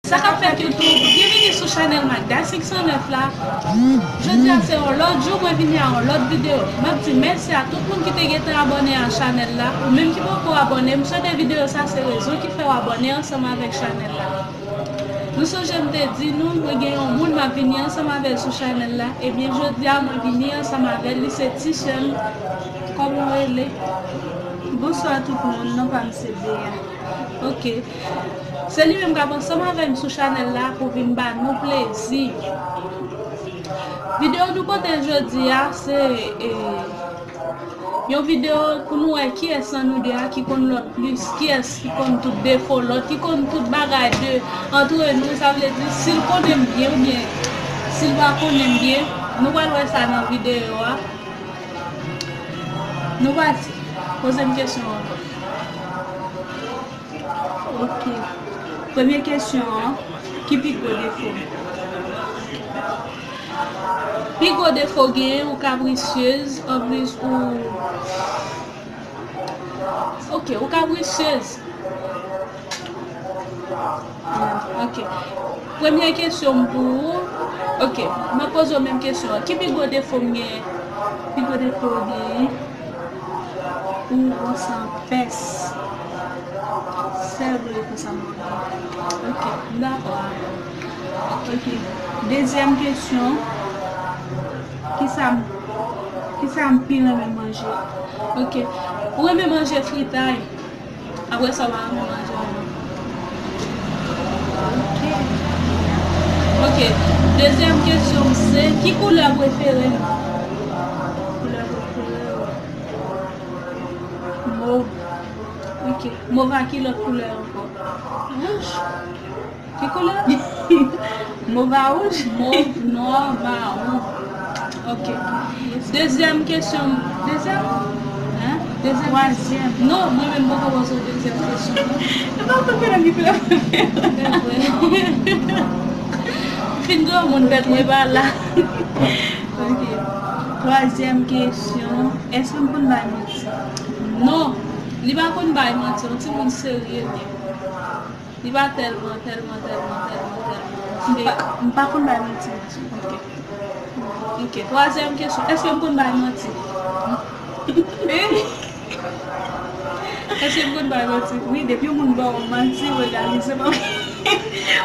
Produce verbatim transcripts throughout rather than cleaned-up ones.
Sa k ap fèt YouTube, byenvini sou chanèl Magda senk san nèf la. Jodi a se yon lòt jou, mwen vini a yon lòt videyo. M ap di mèsi a tout moun ki te gentan abòne a chanèl la. Ou menm ki poko abòne, m swete videyo sa se rezon ki fè w abòne ansanm avèk chanèl la. Nou sonje m te di nou, mwen gen yon moun m ap vini ansanm avè l sou chanèl la. Ebyen, jodi a, mwen vini ansanm avè l, li se ti sè m. Kòman w rele? Bonswa tout moun, non pa m se Bea. Ok. Se li menm k ap ansanm avè m sou chanèl la pou vin ba nou plezi. Videyo nou pote jodi a, se, e, yon videyo pou nou wè kiyès nan nou de a ki konn lòt plis, kiyès ki konn tout defo lòt, ki konn tout bagay de antre nou, sa vle di si l konnen m byen oubyen si l pa konnen m byen, nou pral wè sa nan videyo a. Nou pati. Poze m kesyon ankò. Ok. Premye kesyon an, ki pi gwo defo m? Pi gwo defo genyen, ou kaprisyez, anplis ou, ok, ou kaprisyez. Ok. Premye kesyon m pou ou. Ok, m ap poze w menm kesyon an. Ki pi gwo defo m genyen? Pi gwo defo w genyen? Ou gwosè anpès. Sèl vre konsa m wè. Ok, m dakò avè w. Ok. Dezyèm kesyon. Kisa m, kisa m pi renmen manje? Ok. Ou renmen manje fritay? Apre sa, w pa renmen manje ankò? Ok. Ok. Dezyèm kesyon m se, ki koulè prefere m? Koulè prefere w? Mov. Ok. Mov a ki lòt koulè ankò? Wouj. Ki koulè? Mov a wouj? Mov, nwa, mawon. Ok. Dezyèm kesyon. Dezyèm? Hein? Dezyèm. Twazyèm. Non, mwen menm poko poze w dezyèm kesyon, non. E pa konn ki koulè m prefere. Se vre. Fin granmoun tèt mwen pa la. Ok. Twazyèm kesyon. Èske m konn bay manti? Non, li pa konn bay manti. Yon timoun serye li. Li pa tèlman, tèlman, tèlman, tèlman, tèlman. M pa, m pa konn bay manti ditou. Ok. Ok, twazyèm kesyon. Èske m konn bay manti? Èske m konn bay manti? Wi, depi yon moun ba w manti, ou egalize, pa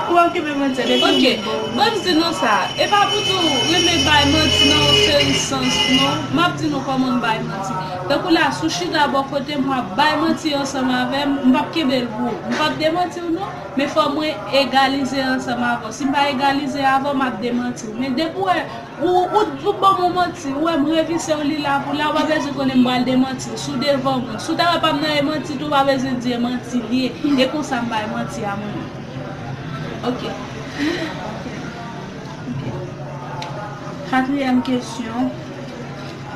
ou ap kenbe manti a, depi yon moun ba w manti. Ok, ban m di nou sa. E pa pou di w renmen bay manti nan yon seri sans, non. M ap di nou kòman m bay manti. Tankou la, si w chita bò kote m, w ap bay manti ansanm avè m, m p ap kenbe l pou ou. M p ap demanti w, non. Men fò mwen egalize ansanm avè w. Si m pa egalize avè w, m ap demanti w. Men depi w wè, ou, ou, ou ban m yon manti, ou wè m revise w li la pou la, ou pa bezwen konnen m pral demanti w. Si w devan mwen, si w ta wè pa m nan e manti tou, ou pa bezwen di e manti li ye. E konsa m bay manti a mwen menm. Ok. Ok. Katriyèm kesyon.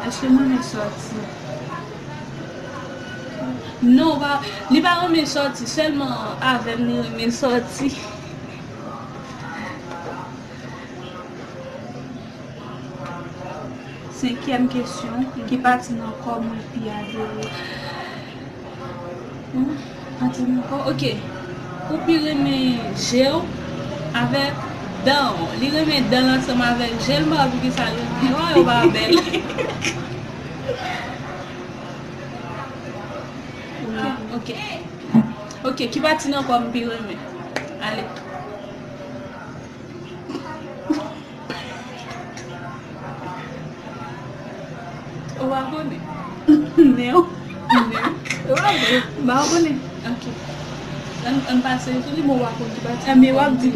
Èske m renmen sòti? Non, pa, li pa renmen sòti, sèlman avè m li renmen sòti. Senkyèm kesyon, ki pati nan kò mwen pi adore? Hmm, pati nan kò, ok. Ou pi renmen je w avèk dan w. Li renmen dan l ansanm avèk je l, m pa wè poukisa l renmen yo, yo pa bèl. Ok. Ok, ki pati nan kò m pi renmen? Ale. Ou pa konnen? Nen w. Nen w. Ou pa konnen? M pa konnen. Ok. Ann, ann pase sou li, men w pa konn ki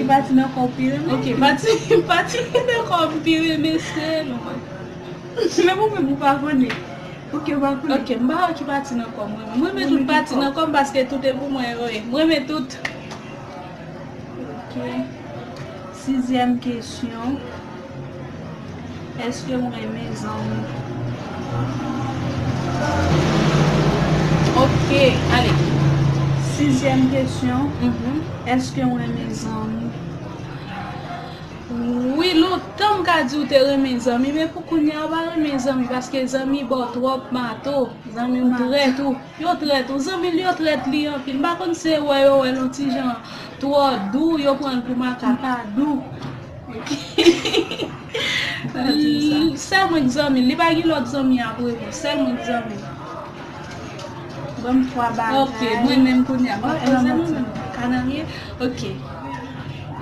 pati nan kò m pi renmen. Ok, pati, pati nan kò m pi renmen se men ou menm ou pa konnen. Ok, ou pa konnen. Ok, m pa wè ki pati nan kò m mwen. Mwen renmen tout pati nan kò m paske tout e pou mwen yo ye. Mwen renmen tout. Ok. Sizyèm kesyon. Èske w renmen zanmi? Ok, ale. Sizyèm kesyon. Mhm. Èske w renmen zanmi? Wi, lontan m ka di w te renmen zanmi, men pou kounye a w pa renmen zanmi, paske zanmi ba w twòp mato, zanmi w trèt ou, yo trèt ou, zanmi l yo trèt li anpil. M pa konn se wè yo wè l yon ti jan twò dou, yo pran l pou makak. M pa dou. L-, sèl mwen k zanmi l, li pa gen lòt zanmi apre mwen, sèl mwen k zanmi l. Ban m twa bagay. Ok, mwen menm kounye a, m ap poze mwen menm. Kanarye, ok.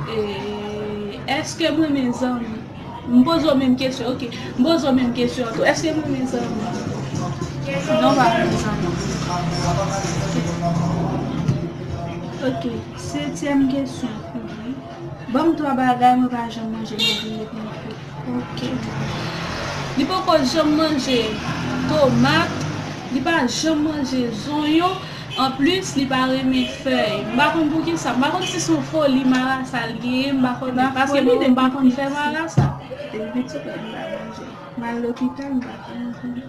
E, èske m renmen zanmi? M poze w menm kesyon, ok. M poze w menm kesyon an tou. Èske m renmen zanmi? Non, m pa renmen zanmi. Ok, setyèm kesyon. Ban m twa bagay mwen pa janm manje, m obliye pran kou. Ok. Li poko janm manje tomat, li pa janm manje zonyon, anplis, li pa renmen fèy. M pa konn poukisa, m pa konn si se yon foli marasa l genyen, m pa konn, paske mwen menm m pa konn fè marasa. Depi pitit, m pa manje. M al lopital, m pa fè anyen.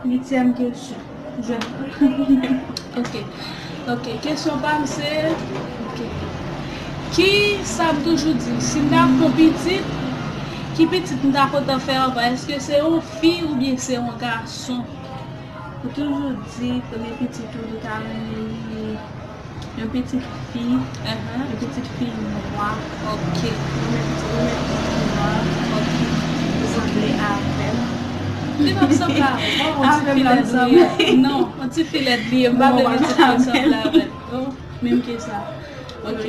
Uityèm kesyon. Jwenn. Ok. Ok. Kesyon pa m se, ok. Ki sa m toujou di, si m ta fè yon pitit, ki pitit m ta kontan fè anvan? Èske se yon fi oubyen se yon gason? Ou toujou di premye pitit ou, ou ta renmen li yon pitit fi, yon pitit fi nwa. Ok. Ou renmen pitit, ou renmen pitit nwa. Ok. Pou sanble avè m. Li p ap sanble avè w. Bon, yon ti fi lèd li ye. Non, yon ti fi lèd li ye. M pa vle pitit fi sanble avè l. Oh, menm ke sa. Ok.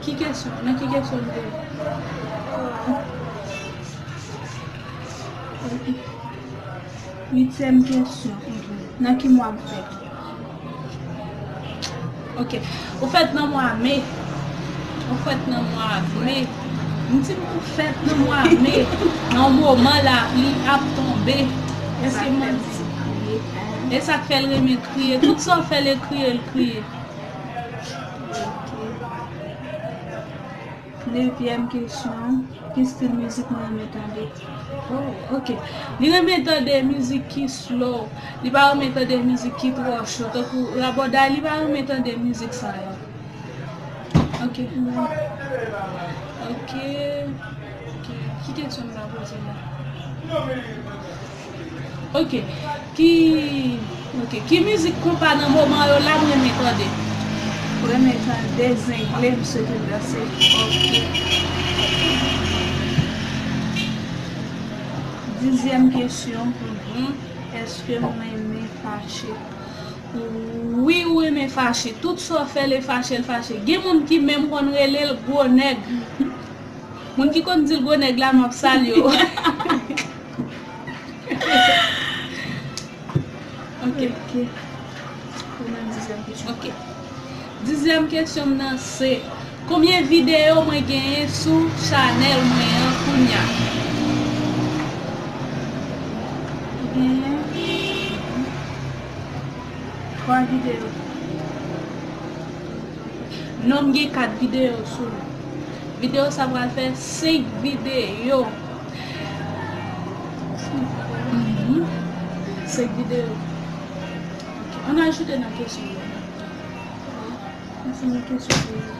Ki kesyon? Nan ki kesyon nou te ye? Uityèm kesyon. Nan ki mwa m fèt? Ok. Ou fèt nan mwa me. Ou fèt nan mwa me. M di m ou fèt nan mwa me. Nan yon moman lapli ap tonbe. Èske mwen di? E sa k fè l renmen kriye. Tout sa w fè l kriye, l kriye. Ok. Nevyèm kesyon, ki stil mizik mwen renmen tande? Oh, ok. Li renmen tande mizik ki slow. Li pa renmen tande mizik ki twò cho. Tankou rabòday, li pa renmen tande mizik sa yo. Ok. Ok. Ok. Ki kesyon m ta poze la? Ok. Ki, ok. Ki mizik konpa nan moman yo la m renmen tande? Ou renmen tande zengle, m swete danse. Ok. Dizyèm kesyon. Mhm. Èske m renmen fache? Wi, ou renmen fache. Tout sa w fè, l fache, l fache. Gen moun ki menm konn rele l gwo nèg. Moun ki konn di l gwo nèg la, m ap salye w. Ok. Ok. Ou nan dizyèm kesyon. Ok. Dizyèm kesyon m nan se, konbyen videyo mwen genyen sou chanèl mwen an kounye a? Ou genyen twa videyo. Non, m gen kat videyo sou li. Videyo sa pral fè senk videyo. Mhm. Senk videyo. Ok. Ann ajoute nan kesyon yo. Ansanm kesyon pou yo.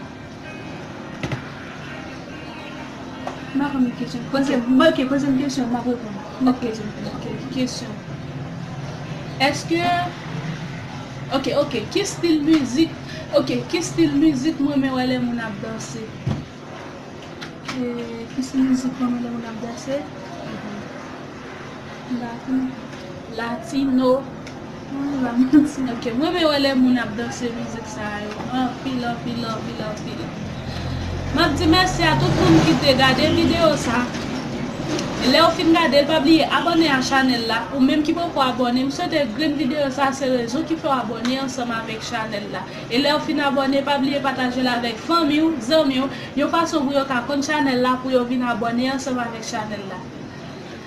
M pa konn kesyon. Poze m, ok, poze m kesyon, m ap reponn. Ok, ok, kesyon. Èske, ok, ok, ki stil mizik, ok, ki stil mizik mwen renmen wè lè moun ap danse? E, ki stil mizik mwen renmen lè moun ap danse? M pa konn. Latino. Mwen pa manti. Ok, mwen renmen wè lè moun ap danse mizik sa yo. Anpil, anpil, anpil, anpil. M ap di mèsi a tout moun ki te gade videyo sa. E lè w fin gade l, pa bliye abòne a chanèl la. Ou menm ki poko abòne, m swete grenn videyo sa se rezon ki fè w abòne ansanm avèk chanèl la. E lè w fin abòne, pa bliye pataje l avèk fanmi w, zanmi w, yon fason pou yo ka konn chanèl la, pou yo vin abòne ansanm avèk chanèl la.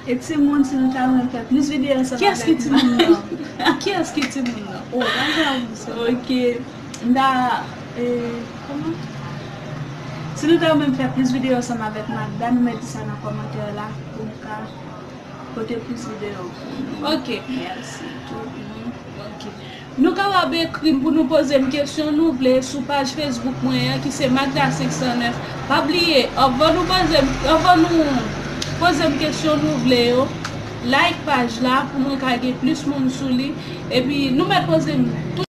E timoun, si nou ta renmen fè plis videyo ansanm avèk nou. Kiyès ki timoun nan? Kiyès ki timoun nan? Oh, pa janm di sa. Ok. M ta, e, kòman? Si nou ta renmen fè plis videyo ansanm avèk Magda, nou mèt di sa nan kòmantè la pou m ka pote plis videyo. Ok. Mèsi tou. Ok. Nou kapab ekri m pou nou poze m kesyon nou vle sou paj Facebook mwen an, ki se Magda senk san nèf. Pa bliye, anvan nou poze m, anvan nou poze m kesyon nou vle yo, like paj la pou mwen ka gen plis moun sou li. Epi nou mèt poze m tout